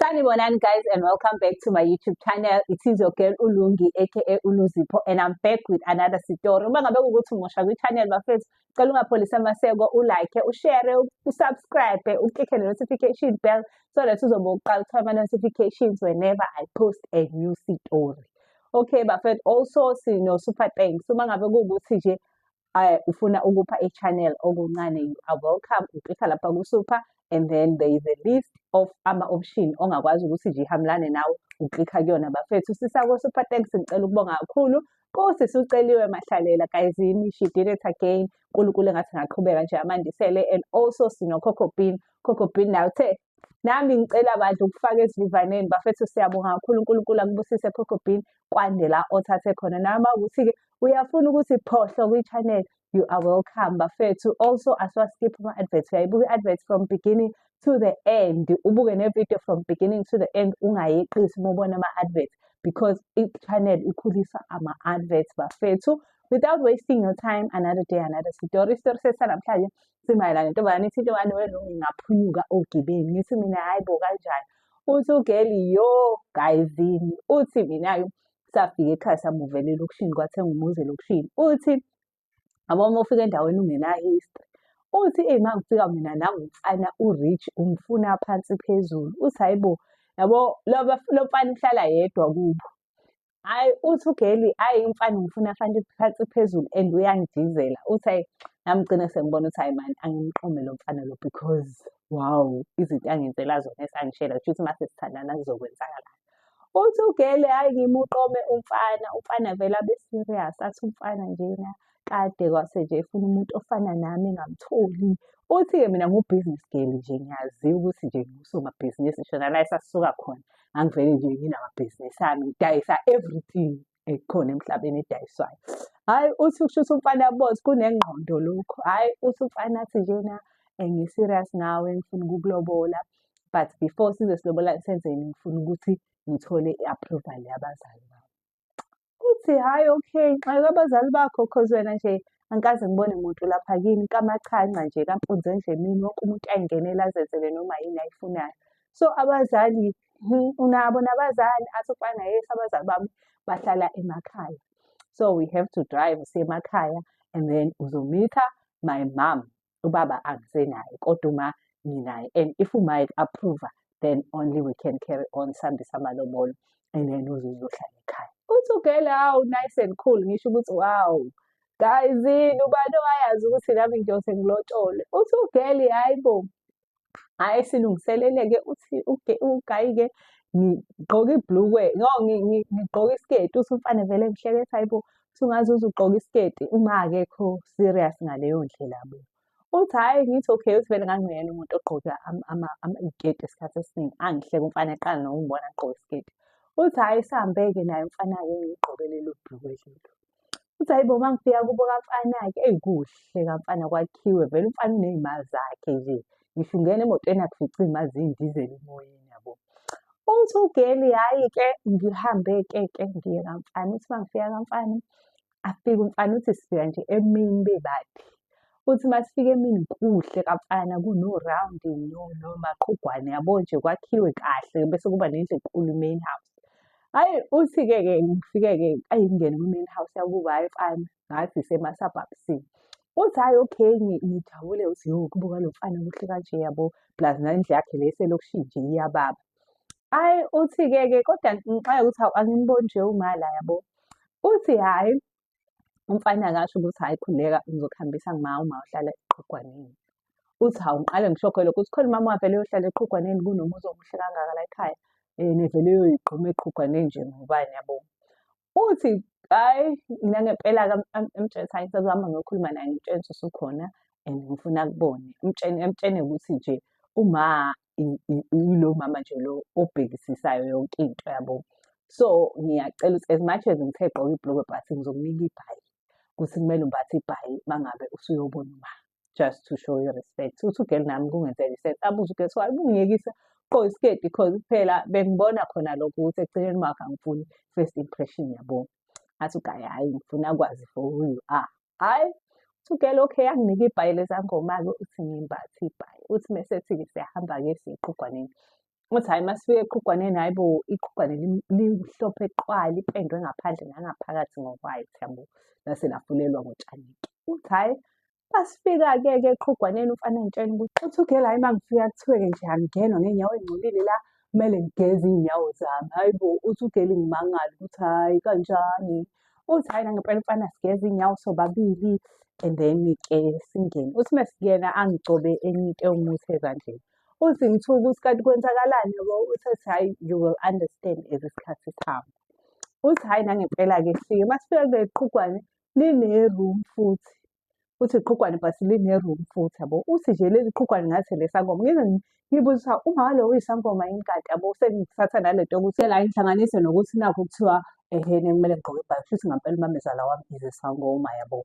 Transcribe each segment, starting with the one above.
Sanibonani guys, and welcome back to my YouTube channel. It is your girl Ulungi, aka Uluzipho, and I'm back with another story. Uma ngabe kuwukuthi umusha kwi-channel bafethu, cela ungapholisi amaseko, ulike, ushare, usubscribe, uclicke ne-notification bell so that uzobe uqala ukuthola ama-notifications whenever I post a new story. Okay bafethu, also sino super thanks. Uma ngabe kuwukuthi nje ufuna ukupha i-channel okuncane, you are welcome. Uclicka lapha ku-super and then there is a list of ama-option ongakwazi ukuthi nje ihambelane nawe, uclicka kuyona bafethu. Sisako-super thanks, ngicela ukubonga kakhulu kusisi uCeliwe Mahlalela. Guys, she did it again. uNkulunkulu engathi ngaqhubeka nje amandisele. And also sino-Coco Bean. Coco Bean nawe uthe nami ngicela bandla ukufaka esivivaneni bafethu. Siyabonga kakhulu, uNkulunkulu akubusise Coco Bean, kwande la othathe khona. Noma ukuthi-ke uyafuna ukuthi phohlo kwi-channel, you are welcome bafethu. Also asiwaskip ama-adverts, uyayibuka i-advert from beginning to the end, ubuke ne-video from beginning to the end, ungayeqisi uma ubona ama-adverts because i-channel ikhuliswa ama-adverts bafethu. Without wasting your time, another day, another story. Isitori sesanamhlanje simayelana nentombazane ithi, "Intombazane welungu, ngaphunyuka ogibeni." Ngithi mina, "Hayi bo, kanjani?" Uthi ugirl, "Yo guyzini," uthi, "mina-ke safika ekhaya, samuvela elokishini, kwathenga umuzi elokishini." Uthi yabo uma ufika endaweni ungena-history, uthi eyi, uma ngifika mina nangumfana u-rich, ungifuna phansi phezulu. Uthi hayi bo, yabo lo mfana uhlala yedwa kubo. Hhayi, uthi ugirl, hhayi, umfana ungifuna phansi phezulu and uyangidizela. Uthi hhayi, nami ngigcine sengibona ukuthi hhayi mani, angimqome lo mfana lo because wow, izinto angenzela zona esangishela, kusho ukuthi mase sithandana kuzokwenzakalani. Uthi ugirl, hhayi, ngimuqome umfana, umfana vele abe serious, athi umfana njena kade kwase nje efuna umuntu ofana nami engamtholi. Uthi-ke mina ngu-business girl nje, ngiyaziwa ukuthi nje ngusomabhizinisi, ngisho nala esasisuka khona ngangivele nje nginamabhizinisi ami, ngidayisa everything ekhona emhlabeni edayiswayo. Hhayi, uthi kusho ukuthi umfana yabona kunengqondo lokhu. Hhayi, uthi umfana athi njena, "Ngi-serious ngawe, ngifuna ukukulobola, but before size silobolane senzeni, ngifuna ukuthi ngithole i-approval yabazali bami." Uthi hhayi, okay, nxeke abazali bakho cause wena nje angikaze ngibone muntu lapha kini kamachanca nje kampunzi endlemini, wonke umuntu ayingenela azenzele noma yini ayifunayo. So abazali unabo nabazali? Athi umfana, "Yes, abazali bami bahlala emakhaya. So we have to drive siye emakhaya and then uzomeet-a my mom. Ubaba angisenaye kodwa uma nginaye, and if uma eku-approve-a, then only we can carry on sihambise amalobolo and then uze uzohlala ekhaya." Uthi ugirl, "Hawu, nice and cool." Ngisho ukuthi wow, guys, ubani owayazi ukuthi nami ngiyose ngilotsholwe? Uthi ugirl, "Hhayi bo, hhayi, silungiselele-ke." Uthi uguy-ke, "Ngigqoke ibhlukwe, no, ngigqoke isiketi." Uthi umfana vele ngihleke ethi, "Hayi bo, usungaze uze ugqoke isiketi uma akekho serious ngaleyo ndlela bo." Uthi hhayi, ngithi okay, uthi vele nganginguyena umuntu ogqoka iy'keti isikhathi esiningi. Angihleke umfana eqala nokungibona ngigqoke isiketi. Uthi hhayi, sihambe-ke naye umfana-ke, ngigqoke lelo bhlukwe lelo. Uthi hhayi bo, uma ngifika kubo kamfana-ke, eyi, kuhle kamfana, kwakhiwe vele, umfana uney'mali zakhe nje. Ngisho ungena emotweni akufice iy'mali ziy'ndizela emoyeni yabo. Uthi ugirl, hhayi-ke, ngihambe-ke ke ngiye kamfana. Uthi uma ngifika kamfana, afike umfana, uthi sifika nje emini bebade. Uthi uma sifika emini kuhle kamfana, kuno-round nomaqhugwane yabo nje, kwakhiwe kahle bese kuba nendlu enkulu, i-main house. Hhayi, uthi-ke ke ngifike-ke, ayi, ngingene kwi-main house yakubo, hhayi mfana, ngathi isema-suburbs-ini. Uthi hhayi, okay, ngijabule, uthi yo, kubo kwalo mfana kuhle kanje yabo, plus nendlu yakhe le eselokishini nje iyababa. Hhayi, uthi-ke ke kodwa ngixakeka ukuthi hawu, angimboni nje uma la yabo. Uthi hhayi, umfana akasho ukuthi hhayi, khululeka, ngizokuhambisa kuma, uma uhlala eqhugwaneni. Uthi hawu, ngiqale ngishokhe lokho ukuthi khona umama wavele eyohlala eqhugwaneni kunomuzi omuhle kangaka la ekhaya, nevele eyoyigquma eqhugwaneni nje ngobani yabo. Uthi hhayi, nangempela-ke emtshela ukuthi hhayi, ngisazohamba ngiyokhuluma naye, ngimtshele ukuthi usukhona and ngifuna akubone. Emtshene ukuthi nje uma ilo mama nje lo obhekisisayo yonke into yabo. So ngiyacela ukuthi as much as ngithe gqoka ibhulukwe, but ngizokunika ibhayi, ukuthi kumele umbathe ibhayi uma ngabe usuyobona uma, just to show you respect. Uthi ugirl, nami kungenzela isense. Abuze ugirl, hayi, ubungiyekisa ugqoke isiketi because phela bengibona khona lokho ukuthi ekugcineni kwakho angifuni first impression yabo. Athi uguy, "Hhayi, ngifuna akwazi for who you are." Hhayi, uthi ugirl, okay, anginike ibhayi lezangoma-ke, uthi ngimbathe ibhayi. Uthi mese ethi-ke siyahamba-ke siye eqhugwaneni. Uthi hhayi uma sifika eqhugwaneni, hhayi bo, iqhugwane limhlophe qwa, lipendwe ngaphandle nangaphakathi ngo-white yabo, lase lafulelwa ngotshani-ke. Uthi hhayi masifika-ke ke eqhugwaneni umfana angitshela ukuthi uthi u-girl hhayi uma ngifika kuthiwe-ke nje angingenwa ngey'nyawo ey'ngcolile la, kumele ngigeze iy'nyawo zami. Hhayi bo, uthi u-girl ngimangale ukuthi hhayi kanjani. Uthi hhayi nangempela umfana sigeze iy'nyawo sobabili and then-ke singene. Uthi uma singena angigcobe enye into ewumuthi ezandleni. Uthi ngithuka ukuthi kanti kwenzakalani yabo, uthi ethi hhayi you will understand as isikhathi sihamba. Uthi hhayi nangempela-ke sifike, uma sifika kuleli qhugwane line-room futhi. Uthi iqhugwane but line-room futhi yabo. Uthi nje leli qhugwane ngathi elesangoma. Ngize ngibuze ukuthi uma lo uyisangoma yini kanti yabo, sengithatha nale nto yokuthi la ngihlanganise nokuthi nakhu kuthiwa ehhene kumele ngigqoke ibhayi, kushuthi ngampela umamezala wami is isangoma yabo.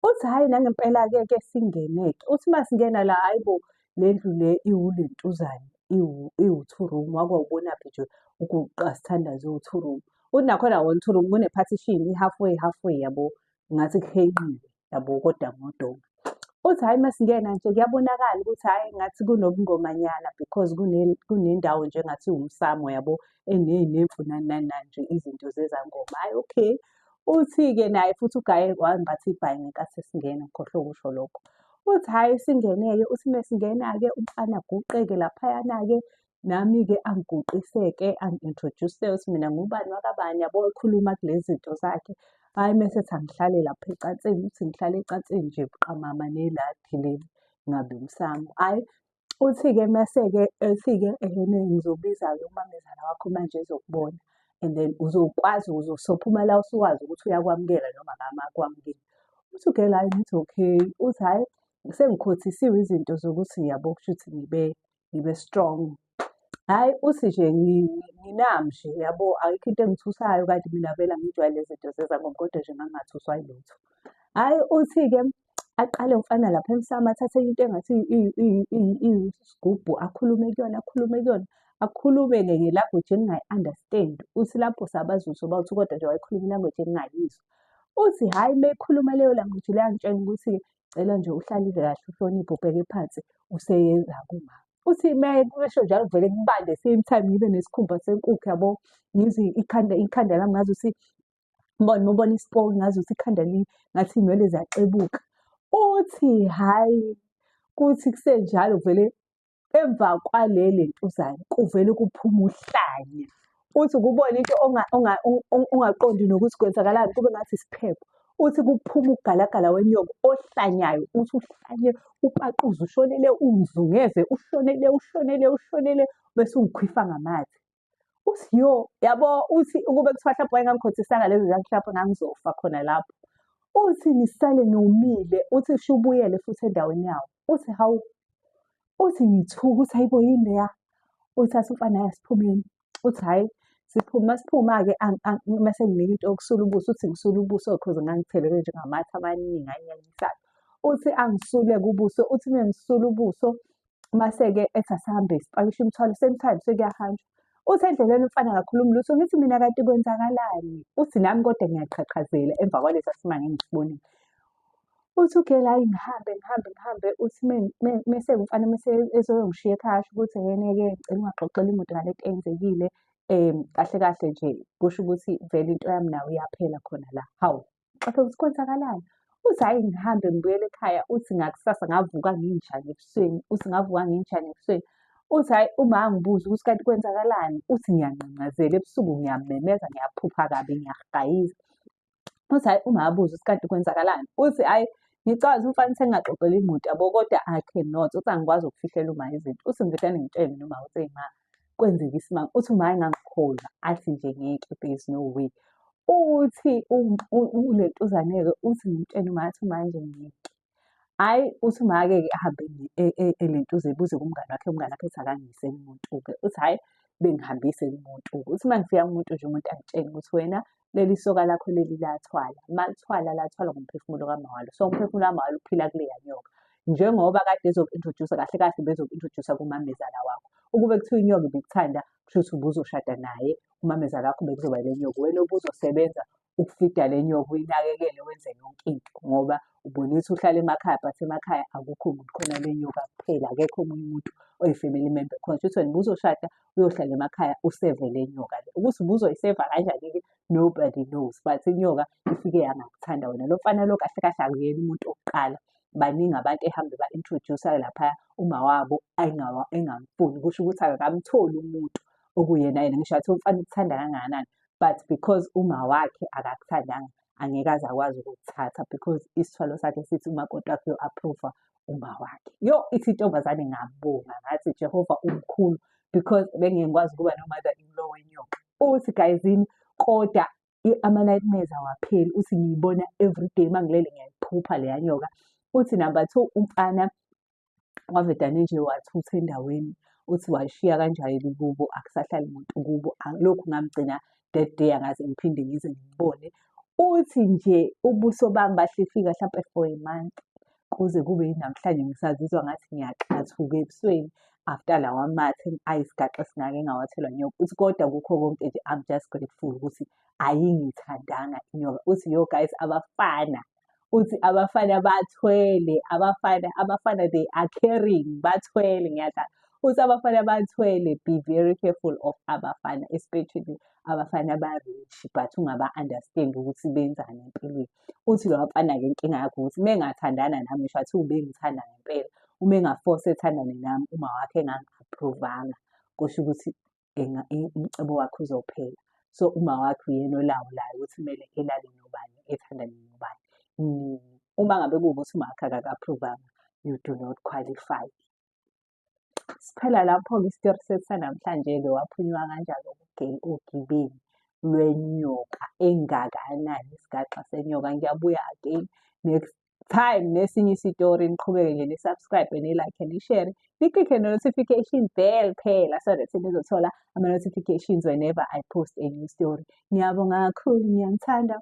Uthi hhayi nangempela-ke ke singene-ke. Uthi uma singena la, hhayi bo, le ndlu le iwulentuzane, iwu-two room. Wake wawubonaphi nje uguqa sithandaze iwu-two room. Uthi nakhona wona two room kune-partition i-halfway halfway yabo, ngathi kuhenqiwe yabo kodwa ngodonga. Uthi hhayi uma singena nje kuyabonakala ukuthi hhayi ngathi kunobungomanyana because kunendawo nje engathi iwumsamo yabo, enenemfu nani nani nani nje izinto zezangoma. Hhayi okay. Uthi-ke naye futhi ugaye wambatha ibhayi ngenkathi singena, ngikhohlwe ukusho lokho. Uthi hhayi singene-ke, uthi uma singena-ke umfana aguqe-ke laphayana-ke, nami-ke angiguqise-ke angi-introduce-e ukuthi mina ngubani wakabani yabo, ekhuluma kule zinto zakhe. Hhayi mese ethi angihlale lapha ecansini, uthi ngihlale ecansini nje buqamama neladi leli ngabe umsamo. Hhayi uthi-ke mase-ke ethi-ke ehene ngizobiza-ke umamezala wakho manje ezokubona and then uzokwazi uzophuma la usukwazi ukuthi uyakwamukela noma akamakwamukeli. Uthi u-girl hhayi ngithi okay, uthi hhayi sengikhothisiwe izinto zokuthi yabo kushuthi ngibe ngibe strong. Hhayi uthi nje nginami nje yabo ayikho into engithusayo kanti mina vele angijwayele lezi zinto zezangoma kodwa nje ngangingathuswa yilutho. Hhayi uthi-ke aqale umfana lapha emsamo athathe into engathi iyisigubhu akhulume kuyona akhulume kuyona akhulume-ke nge-language engingayi-understand. Uthi lapho sabaZulu sobawu-two kodwa nje wayekhuluma i-language engingayizwa. Uthi hhayi uma ekhuluma leyo language leyo angitshela ukuthi-ke cela nje uhlalile kahle uhloniphe ubheke phansi useyenza kuma. Uthi uma esho njalo kuvele kubande same time ngibe nesikhumba senkukhu yabo, ngizwe ikhanda ikhanda lami ngazuthi ubona uma ubona isipoki ngazuthi ikhanda ngathi iy'nwele ziyaxebuka. Uthi hhayi, kuthi kusenjalo kuvele emva kwalele ntuzane kuvele kuphume uhlanya. Uthi ukubona into ongaqondi nokuthi kwenzakalani kube ngathi isiphepho. Uthi kuphuma ugalagala wenyoka ohlanyayo, uthi uhlanye upaquze ushonele ungizungeze ushonele ushonele ushonele bese ungikhwifa ngamathe. Uthi yo, yabo uthi ukube kuthiwa hlampe wayengangikhohlisanga lezi zanti hlampe ngangizofa khona lapho. Uthi ngisale ngomile, uthi sho ubuyele futhi endaweni yawo. Uthi hawu, uthi ngithuka ukuthi hayibo yini leya. Uthi athi umfana hhayi asiphumeni. Uthi hhayi siphume, masiphuma-ke mase nginika into yokusula ubuso, uthi ngisula ubuso cause ngangitheleke nje ngamathe amaningi anyanyisayo. Uthi angisule-ke ubuso, uthi uma ngisula ubuso mase-ke ethi asihambe sipakishe imithwalo same time sekuyahanjwa. Uthi endleleni umfana akakhulumi lutho, ngithi mina kanti kwenzakalani? Uthi nami kodwa ngiyaqhaqhazela emva kwalesa simanga engisibonile. Uthi u-girl hhayi ngihambe ngihambe ngihambe, uthi mese umfana mese ezongishiya ekhaya asho ukuthi ehhene-ke ngicela ungaxoxeli imoto ngale nto eyenzekile. Kahle kahle nje kusho ukuthi vele into yami nawe iyaphela khona la. Hawu, ngixoxe ukuthi kwenzakalani? Uthi hhayi ngihambe ngibuyele ekhaya, uthi ngakusasa ngavuka nginjani ebusweni, uthi ngavuka nginjani ebusweni. Uthi hhayi uma angibuza ukuthi kanti kwenzakalani, uthi ngiyanqanqazela ebusuku ngiyamemeza ngiyaphupha kabi ngiyahhayiza. Uthi hhayi uma abuza ukuthi kanti kwenzakalani, uthi hhayi ngicabanga ukuthi umfana sengingaxoxeli imoto yabo kodwa I cannot, uthi angikwazi ukufihlela uma izinto. Uthi ngivele ngitshele noma uthi eyi ma kwenzeka isimanga. Uthi uma engangikholwa athi nje ngeke there is no way. Uthi ulentuzane-ke uthi ngimtshele uma athi uma nje ngeke. Hhayi uthi uma-ke ahambe elentuza ebuze kumngani wakhe, umngani wakhe ethi akangiyise kumuntu-ke. Uthi hhayi bengihambise kumuntu-ke. Uthi uma ngifika kumuntu nje umuntu angitshele ukuthi wena leli soka lakho leli lathwala. Uma lithwala lathwala ngomphefumulo kamawalo. So umphefumulo kamawalo uphila kuleya nyoka. Njengoba kade ezoku-introduce-a kahle kahle bezoku-introduce-a kumamezala wakho. Ukube kuthiwa inyoka ibikuthanda kushuthi ubuzoshada naye umamezala wakho bekuzoba ile nyoka. Wena obuzosebenza ukufida le nyoka uyinakekele wenze yonke into ngoba ubona ukuthi uhlala emakhaya but emakhaya akukho muntu khona le nyoka kuphela akekho omunye umuntu oyi-family member khona. Shuthi wena ubuzoshada uyohlala emakhaya useve le nyoka le. Ukuthi ubuzoyiseva kanjani-ke, nobody knows, but inyoka ifike yangakuthanda wena. Lo mfana lo kahle kahle akuyena umuntu wokuqala. Baningi abantu ehambe ba-introduce-a laphaya uma wabo engamfuni. Kusho ukuthi akakamtholi umuntu okuyena yena. Ngisho kungathiwa umfana ukuthanda kangakanani, but because uma wakhe akakuthandanga, angeke aze akwazi ukukuthatha because isithwalo sakhe sithi umakoti wakhe uyo-approve-wa uma wakhe. Yo, ithi intombazane ngabonga ngathi Jehova umkhulu because bengeke ngikwazi ukuba no-mother in law wenyoka. Uthi guys-ini kodwa ama-nightmares awapheli. Uthi ngiyibona everyday uma ngilele ngiyayiphupha leya nyoka. Uthi number two, umfana wavedane nje wathutha endaweni. Uthi washiya kanjalo kubo, akusahlali muntu kubo. Lokhu ngamgcina that day angaze ngiphinde ngize ngimbone. Uthi nje ubuso bami bahlifika hlampe for a month kuze kube yinamhlanje ngisazizwa ngathi ngiyaxathuka ebusweni after lawa mathe ayisigaxa esingaka engawathelwa nyoka. Uthi kodwa kukho konke nje I'm just grateful ukuthi ayingithandanga inyoka. Uthi yo guys, abafana, uthi abafana bathwele, abafana, abafana they are carrying, bathwele ngiyadlala. Uthi abafana bathwele, be very careful of abafana, especially abafana ba-rich, but ungaba-understand ukuthi benzani empilweni. Uthi lo mfana-ke inkinga yakhe ukuthi uma engathandana nami, ngisho ngathiwa ubengithanda ngempela, uma enga-force ethandane nami uma wakhe engangi-approve-anga, kusho ukuthi umcebo wakhe uzophela. So uma wakhe uyena olawulayo ukuthi kumele elale nobani, ethandane nobani. Uma ngabe kuwukuthi uma wakhe akaka-approve-anga, you do not qualify. Siphela lapho-ke isitori sethu sanamhlanje-ke, waphunyuka kanjalo ogibeni lwenyoka engakanani, isigaxa senyoka. Ngiyabuya again next time nesinye isitori. Niqhubeke nje ni-subscribe, ni-like, ni-share, ni-click-e notification bell phela so that nizothola ama-notifications whenever I post a new story. Ngiyabonga kakhulu, ngiyanithanda.